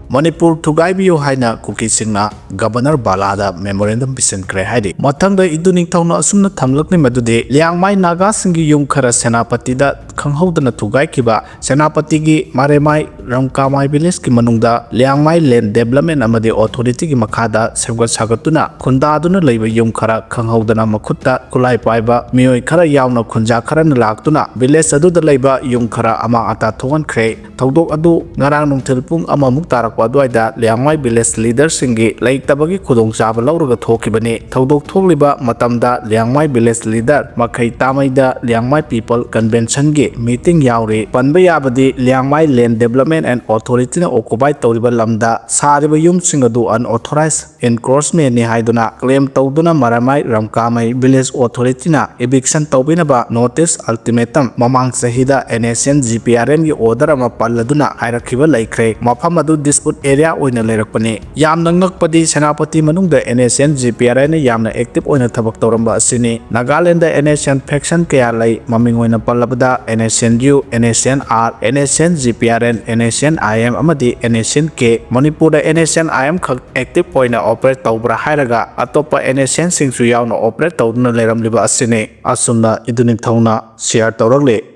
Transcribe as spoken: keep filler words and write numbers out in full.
ꯃꯅꯤꯄꯨꯔ ꯊꯨꯒꯥꯏꯕꯤꯌꯨ ꯍꯥꯏꯅ ꯀꯨꯀꯤꯁꯤꯡꯅ governor ꯕꯥꯂꯥꯗ memorandum ꯄꯤꯁꯤꯟꯈ꯭ꯔꯦ ꯍꯥꯏꯔꯤ꯫ ꯃꯊꯪꯗ ꯏꯗꯨ ꯅꯤꯡꯊꯧꯅ ꯑꯁꯨꯝꯅ ꯊꯝꯂꯛꯂꯤ ꯃꯗꯨꯗꯤ, ꯂꯤꯌꯥꯡꯃꯥꯏ ꯅꯥꯒꯥꯁꯤꯡꯒꯤ ꯌꯨꯝ ꯈꯔ ꯁꯦꯅꯥꯄꯇꯤꯗ ꯈꯪꯍꯧꯗꯅ ꯊꯨꯒꯥꯏꯈꯤꯕ ꯁꯦꯅꯥꯄꯇꯤꯒꯤ ꯃꯔꯦꯃꯥꯏ ꯔꯝꯀꯥꯃꯥꯏ ꯚꯤꯂꯦꯖꯀꯤ ꯃꯅꯨꯡꯗ ꯂꯤꯌꯥꯡꯃꯥꯏ ꯂꯦꯟ ꯗꯦꯕꯂꯞꯃꯦꯟ ꯑꯃꯗꯤ ꯑꯣꯊꯣꯔꯤꯇꯤꯒꯤ ꯃꯈꯥꯗ ꯁꯦꯝꯒꯠ ꯁꯥꯒꯠꯇꯨꯅ ꯈꯨꯟꯗꯥꯗꯨꯅ ꯂꯩꯕ ꯌꯨꯝ ꯈꯔ ꯈꯪꯍꯧꯗꯅ ꯃꯈꯨꯠꯇ ꯈꯨꯠꯂꯥꯏ ꯄꯥꯏꯕ ꯃꯤꯑꯣꯏ ꯈꯔ ꯌꯥꯎꯅ ꯈꯨꯟꯖꯥ ꯈꯔꯅ ꯂꯥꯛꯇꯨꯅ ꯚꯤꯂꯦꯖ ꯑꯗꯨꯗ ꯂꯩꯕ ꯌꯨꯝ ꯈꯔ ꯑꯃꯥꯡ ꯑꯇꯥ ꯊꯣꯛꯍꯟꯈ꯭ꯔꯦ꯫ ꯊꯧꯗꯣꯛ ꯑꯗꯨ ꯉꯔꯥꯡ ꯅꯨꯡꯊꯤꯜ ꯄꯨꯡ ꯑꯃꯃꯨꯛ ꯇꯥꯔꯛꯄ ꯑꯗꯨꯋꯥꯏꯗ ꯂꯤꯌꯥꯡꯃꯥꯏ ꯚꯤꯂꯦꯖ ꯂꯤꯗꯔꯁꯤꯡꯒꯤ ꯂꯩꯇꯕꯒꯤ ꯈꯨꯗꯣꯡꯆꯥꯕ ꯂꯧꯔꯒ ꯊꯣꯛꯈꯤꯕꯅꯤ꯫ ꯊꯧꯗꯣꯛ ꯊꯣꯛꯂꯤꯕ ꯃꯇꯝꯗ ꯂꯤꯌꯥꯡꯃꯥꯏ ꯚꯤꯂꯦꯖ ꯂꯤꯗꯔ ꯃꯈꯩ ꯇꯥꯃꯩꯗ ꯂꯤꯌꯥꯡꯃꯥꯏ ꯄꯤꯄꯜ ꯀꯟꯚꯦꯟꯁꯟꯒꯤ ꯃꯤꯇꯤꯡ ꯌꯥꯎꯔꯤ꯫ ꯄꯟꯕ ꯌꯥꯕꯗꯤ ꯂꯤꯌꯥꯡꯃꯥꯏ ꯂꯦꯟ ꯗꯦꯕꯂꯞꯃꯦꯟ ꯑꯦꯟ ꯑꯣꯊꯣꯔꯤꯇꯤꯅ ꯑꯣꯀꯨꯄꯥꯏ ꯇꯧꯔꯤꯕ ꯂꯝꯗ ꯁꯥꯔꯤꯕ ꯌꯨꯝꯁꯤꯡ ꯑꯗꯨ ꯑꯟꯑꯣꯊꯣꯔꯥꯏꯖ ꯏꯟꯀ꯭ꯔꯣꯆꯃꯦꯟꯅꯤ ꯍꯥꯏꯗꯨꯅ ꯀ꯭ꯂꯦꯝ ꯇꯧꯗꯨꯅ ꯃꯔꯥꯃꯥꯏ ꯔꯝꯀꯥꯃꯩ ꯚꯤꯂꯦꯖ ꯑꯣꯊꯣꯔꯤꯇꯤꯅ ꯏꯚꯤꯛꯁꯟ ꯇꯧꯕꯤꯅꯕ ꯅꯣꯇꯤꯁ ꯑꯜꯇꯤꯃꯦꯇꯝ ꯃꯃꯥꯡ ꯆꯍꯤꯗ NHNGPRNꯒꯤ ꯑꯣꯔꯗꯔ ꯑꯃ ꯄꯜꯂꯗꯨꯅ ꯍꯥꯏꯔꯛꯈꯤꯕ ꯂꯩꯈ꯭ꯔꯦ꯫ ꯃꯐꯝ ꯑꯗꯨ ꯗꯤꯁꯄ꯭ꯌꯨꯠ ꯑꯦꯔꯤꯌꯥ ꯑꯣꯏꯅ ꯂꯩꯔꯛꯄꯅꯤ꯫ ꯌꯥꯝꯅ ꯉꯛꯄꯗꯤ ꯁꯦꯅꯥꯄꯇꯤ ꯃꯅꯨꯡꯗ NHNGPRNꯅ ꯌꯥꯝꯅ ꯑꯦꯛꯇꯤꯚ ꯑꯣꯏꯅ ꯊꯕꯛ ꯇꯧꯔꯝꯕ ꯑꯁꯤꯅꯤ꯫ ꯅꯥꯒꯥꯂꯦꯟꯗ NHN ꯐꯦꯛꯁꯟ ꯀꯌꯥ ꯂꯩ꯫ ꯃꯃꯤꯡ ꯑꯣꯏꯅ ꯄꯜꯂꯕꯗ NSNU, NSNR, NSNGPRN, NSNIM ꯑꯃꯗꯤ NSNK꯫ ꯃꯅꯤꯄꯨꯔꯗ NSNIM ꯈꯛ ꯑꯦꯛꯇꯤꯚ ꯑꯣꯏꯅ ꯑꯣꯄꯔꯦꯠ ꯇꯧꯕ꯭ꯔꯥ ꯍꯥꯏꯔꯒ ꯑꯇꯣꯞꯄ NSNꯁꯤꯡꯁꯨ ꯌꯥꯎꯅ ꯑꯣꯄꯔꯦꯠ ꯇꯧꯗꯨꯅ ꯂꯩꯔꯝꯂꯤꯕ ꯑꯁꯤꯅꯤ꯫ ꯑꯁꯨꯝꯅ ꯏꯗꯨ ꯅꯤꯡꯊꯧꯅ ꯁꯤꯌꯥꯔ ꯇꯧꯔꯛꯂꯤ꯫